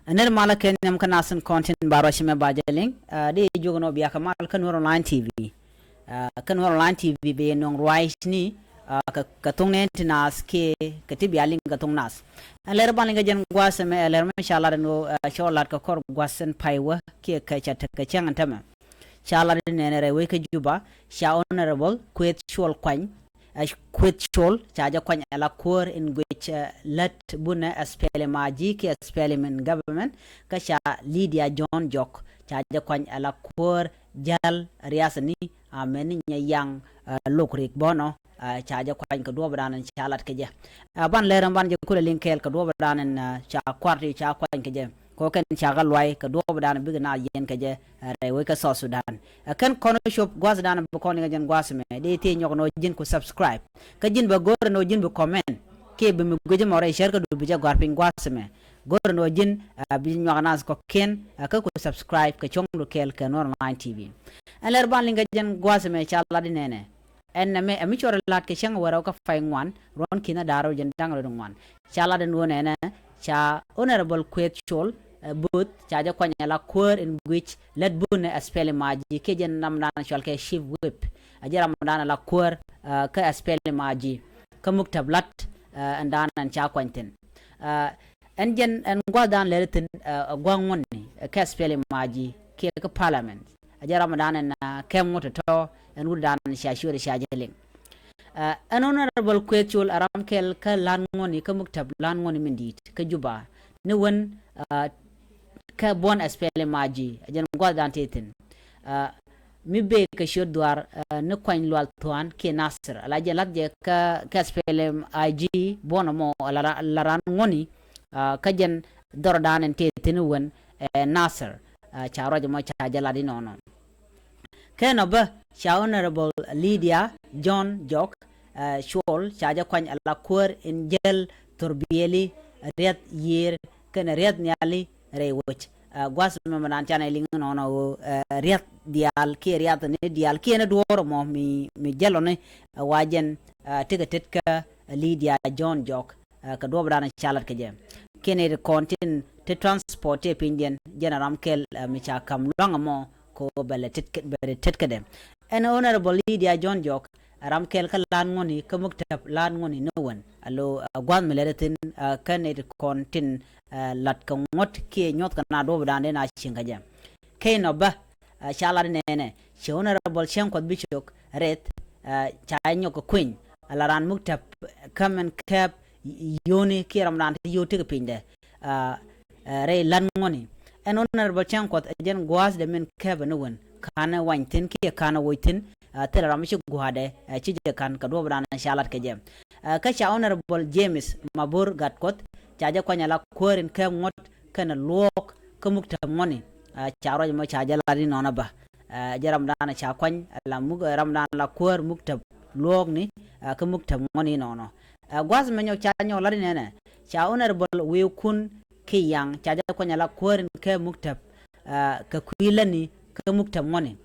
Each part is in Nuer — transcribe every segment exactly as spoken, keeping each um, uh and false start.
Ɛ nɛr malä kɛ nhiam kä nath tin kɔn tin ba ruac mɛ ba jɛ liŋ. Ɛ, di jiök nɔ bia kɛ mal kä Nuer Online T V. Ɛ, kä Nuer Online T V bi yɛ nöŋ ruac ni, ɛ, kɛ, kɛ thuŋ nɛn ti nath kiɛ kɛ ti bia liŋ kɛ thuŋ nath. Ɛ lɛr ban liŋ kɛ jɛn gua̱a̱th ɛmɛ, ɛ lɛr mɛ ca lat ɛn ɣöö, ɛ, cɔ lat kɛ kɔr gua̱a̱th ɛn pay wä kiɛ kɛ ca tek kɛ cäŋ ɛn tämɛ. Ca lat in nɛnɛ rɛy wec kä Juba, ca Honorable Kueth Cuɔl Kuany, ɛ, Kueth Cuɔl, ca jɛ kuany ɛ la kuäär in guic, ɛ, lät bunɛ SPLM IG kiɛ SPLM in government, kä ca Lydia John Jok, ca jɛ kuany ɛ la kuäär jäl riath ni, a mɛn ni nyɛ yaŋ, ɛ, Lok Rik bɔnɔ, ɛ, ca jɛ kuany kɛ duɔɔpdan in ca lat kɛ jɛ. Ɛ, ban lɛr ɛn ban jɛ kulɛ liŋ kɛɛl kɛ duɔɔpdan in, ɛ, ca kuar ti ca kuany kɛ jɛ. Kɛ ɣöö kɛn ca kɛ luay kɛ duɔɔpdan bikɛ naath yiɛn kɛ jɛ, ɛ, rɛy wec kä South Sudan. Ɛ, kɛn kɔn cop gua̱thdan bi kɔn i̱ kɛ jɛn gua̱th mɛ, dee thiec nyɔk nɔ ji̱n ku subscribe. Kä ji̱n bɛ go̱r nɔ ji̱n bi comment. Kiɛ bi mi guic mɔ rɛy cär kä du bi jɛ gɔ̱a̱r piny gua̱th mɛ. Go̱r nɔ ji̱n, ɛ, bi nyuak naath kɔ̱kiɛn, ɛ, kä ku subscribe kɛ cuɔ̱ŋdu kɛɛl kɛ Nuer Online T V. Ɛn lɛr ban liŋ kɛ jɛn gua̱th mɛ ca lat i̱ nɛnɛ. Ɛn nɛmɛ ɛ mi cɔr lat kɛ cäŋ wärä kä pay ŋuan, ruɔ̱n ki̱n a da̱r rɛw jiɛn da̱ŋ rɛw ŋuan. Ca lat ɛn ɣöö nɛnɛ, ca Honorable Kueth Cuɔl, ɛ, Both, ca jɛ kuany ɛ la kuäär in guic lät bunɛ SPLM IG kiɛ jɛn ramdan cɔal kɛ Chief Whip. Ɛ jɛn ramdan ɛ la kuäär, ɛ, kä SPLM IG. Kä muktäp lat, ɛ, ɛn dan ɛn ca kuany thi̱n. Ɛ, Ɛn jɛn ɛn gua̱thdan lɛr thi̱n, ɛ, ɛ gua̱a̱th ŋuɔ̱tni, ɛ, kä SPLM IG kiɛ kä parliament. Ɛ jɛn ramdan ɛn, ɛ, kɛm ŋuɔ̱t tɔ̱tɔ̱ ɛn wutdan cia ciöt cia jɛ liŋ. Ɛ, ɛn Honorable Kueth Cuɔl ɛ ram kɛl kä la̱t ŋuɔ̱tni kä muktäp la̱t ŋuɔ̱tni min di̱i̱t kä Juba. Ni wen, ɛ, kä buɔ̱n SPLM IG, ɛ jɛn gua̱thdan tëë thi̱n. Ɛ, mi bee kɛ ciöt dhuaar, ɛ, ni Kuany Lual Thuan kiɛ Nasir. Ala jɛ lath jɛ kä, kä SPLM IG buɔ̱n ɛmɔ, ala ra-, la ran ŋuɔ̱tni, ɛ, kä jɛn dhɔrdan ɛn tëë thi̱n wen, ɛ, Nasir, ɛ, ca ruac ɛmɔ ca jɛ lat inɔnɔ. Kɛn ɔ bä, ca Honorable Lydia John Jok, ɛ, Cuɔl, ca jɛ kuany ala kuäär in jäl thurbiɛli riath yiër kɛnɛ riath nhiali rɛy wec. Ɛ, gua̱th mɛmɛ dan canɛ liŋ nɔnɔ ɣöö, ɛ, riath diaal kiɛ riath ni diaal kiɛ ni duɔ̱ɔ̱r mɔ mi, mi jälɔni, ɛ, wa jɛn, ɛ, tekɛ tet kä Lydia John Jok, ɛ, kɛ duɔ̱ɔ̱pdan ca lat kɛ jɛ. Kiɛ ni ti kɔn tin ti transport ti pinydiɛn jɛn ɛ ram kɛl, ɛ, mi ca ka̱m lua̱ŋ ɛmɔ kɛ ɣöö bɛ lɛ tet kɛ, bɛ lɛ tet kädɛ. Ɛn Honorable Lydia John Jok, ɛ ram kɛl kä la̱t ŋuɔ̱tni kä muktäp la̱t ŋuɔ̱tni ni wen. Alo, ɛ, gua̱th mi lɛt thi̱n, ɛ, kä ni ti kɔn tin, ɛ, lat kɛ ŋuɔ̱t kiɛ nyuɔ̱th kɛ na duɔ̱ɔ̱pdan dee na cieŋ kɛ jɛ. Kɛn ɔ bä, ɛ, ca lat nɛnɛ, ci Honorable Cieŋ Kuɔth Bicok Rɛth, ɛ, ca nyɔk kɛ kueny, ala ran muktäp kä mɛn kɛp yio̱o̱ni kiɛ ramdan ti yio̱o̱ tekɛ pinydɛ. Ɛ, ɛ, rɛy la̱t ŋuɔ̱tni. Ɛn Honorable Cieŋ Kuɔth ɛ jɛn gua̱a̱thdɛ min kɛpɛ ni wen. Ka̱n ɛ wany thi̱n kiɛ ka̱n ɛ woc thi̱n, ɛ, thilɛ ram mi ci gua̱a̱thdɛ, ɛ, ci jɛ ka̱n kɛ duɔ̱ɔ̱pdan ca lat kɛ jɛ. Ɛ, kä ca Honorable James Mabor Gatkuɔth, ca jɛ kuany ala kuäär in kɛp ŋuɔ̱t kɛnɛ luɔ̱ɔ̱k kä muktäp ŋuɔ̱tni. Ɛ, ca ruac ɛmɔ ca jɛ lat inɔnɔ bä. Ɛ, jɛ ramdan ca kuany, ɛ, la muk, ɛ, ramdan la kuäär muktäp luɔ̱ɔ̱kni, ɛ, kä muktäp ŋuɔ̱tni inɔnɔ. Ɛ, gua̱th mɛ nyɔk ca nyɔk lat inɛnɛ, ca Honorable Wi̱i̱ Kun Kiyaŋ, ca jɛ kuany ala kuäär in kɛp muktäp, ɛ, kɛ kui̱ lätni kä muktäp ŋuɔ̱tni.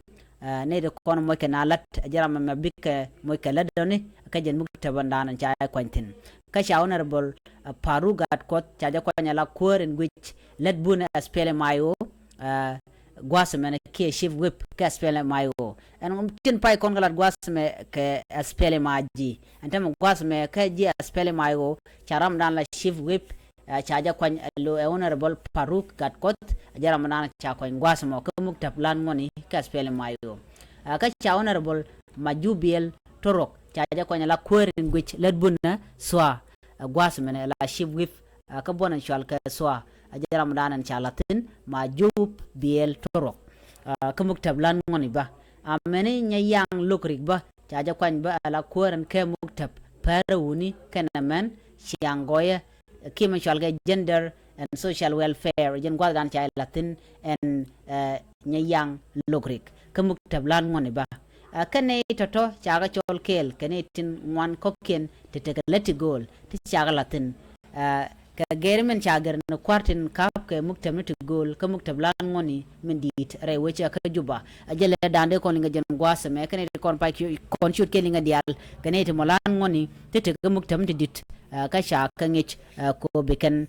Ɛ, nɛy ti kɔn moc kɛ na lät, ɛ jɛ ram ɛmɛ bikɛ moc kɛ lätdɔni kä jɛn muktäp ɛn dan ɛn ca jɛ kuany thi̱n. Kä ca Honorable, ɛ, Paruk Gatkuɔth, ca jɛ kuany ala kuäär in guic lät bunɛ SPLM IO, ɛ, gua̱a̱th ɛmɛnɛ kiɛ Chief Whip kɛ SPLM IO. Ɛn tin pay kɔn kɛ lat gua̱a̱th ɛmɛ kɛ SPLM IG. Ɛn tämɛ gua̱a̱th ɛmɛ kä ji̱ SPLM IO, ca ramdan la Chief Whip, ɛ, ca jɛ kuany ɛ lo ɛ Honorable Paruk Gatkuɔth, ɛ jɛ ramdan ca kuany gua̱a̱th ɛmɔ kä muktäp la̱t ŋuɔ̱tni kä SPLM IO. Ɛ, kä ca Honorable Majubiel Torok, ca jɛ kuany ala kuäär in guic lät bunɛ SSOA, ɛ, gua̱a̱th ɛmɛnɛ la Chief Whip, ɛ, kä buɔ̱n in cɔal kɛ SSOA, ɛ jɛ ramdan ɛn ca la̱t thi̱n Majubiel Torok, ɛ, kä muktäp la̱t ŋuɔ̱tni bä. Amäni Nyayaŋ Lok Rik bä, ca jɛ kuany bä ala kuäär in kɛp muktäp Pärä Wuni kɛnɛ mɛn Ciaŋ Gɔyɛ, kiɛ mɛ cɔal kɛ Gender and Social Welfare, jɛn gua̱thdan ca jɛ la̱t thi̱n ɛn, ɛ, Nyayaŋ Lok Rik kä muktäp la̱t ŋuɔ̱tni bä. Ɛ, kɛn nɛy tɔ̱tɔ̱ ca kɛ cɔl kɛɛl kɛ nɛy tin ŋuan kɔ̱kiɛn ti tekɛ lät ti gööl ti ca kɛ la̱t thi̱n. Ɛ, Kɛ gɛr min ca gɛr ni kua̱r tin ka̱p kɛ muktäb ni ti gööl kä muktäb lan ŋuɔ̱ni min di̱i̱t rɛy wecä kä Juba. A jɛ lɛ da̱a̱n dee kɔn liŋɛ jɛn gua̱a̱th ɛmɛ kɛnɛ ti kɔn pac kiɛ kɔn ciöt kɛ liŋɛ diaal kɛnɛ ti mɔ lan ŋuɔ̱ni ti ti kä muktäb ni ti di̱t. Kä ca kä ŋic ko bi kɛn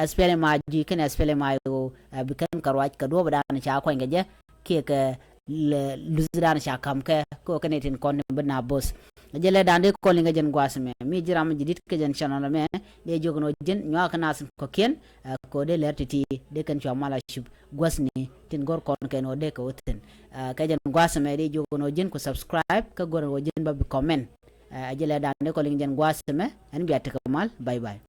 S P L M I G kɛnɛ S P L M I O bi kɛn kɛ ruac kɛ duɔ̱ɔ̱p dan ca kuany kɛ jɛ kiɛ kɛ luth dan ca ka̱m kɛ ko kɛnɛ tin kɔn bi na both. A jɛ lɛ da̱a̱n dee kɔn liŋɛ jɛn gua̱a̱th ɛmɛ mi ji̱ ram mi ji̱ di̱t kɛ jɛn channel ɛmɛ dee jiök nɔ ji̱n nyuakä nath kɔ̱kiɛn. Ko dee lɛr ti̱ti̱ dee kɛn cua mal a cup gua̱thni tin go̱r kɔn kɛn ɣöö dee kɛ wä thi̱n. Kɛ jɛn gua̱a̱th ɛmɛ dee jiök nɔ ji̱n ku subscribe kä go̱r ɣöö ji̱n ba bi comment. A jɛ lɛ da̱a̱n dee kɔn liŋɛ jɛn gua̱a̱th ɛmɛ ɛn bia tekɛ mal. Bye bye.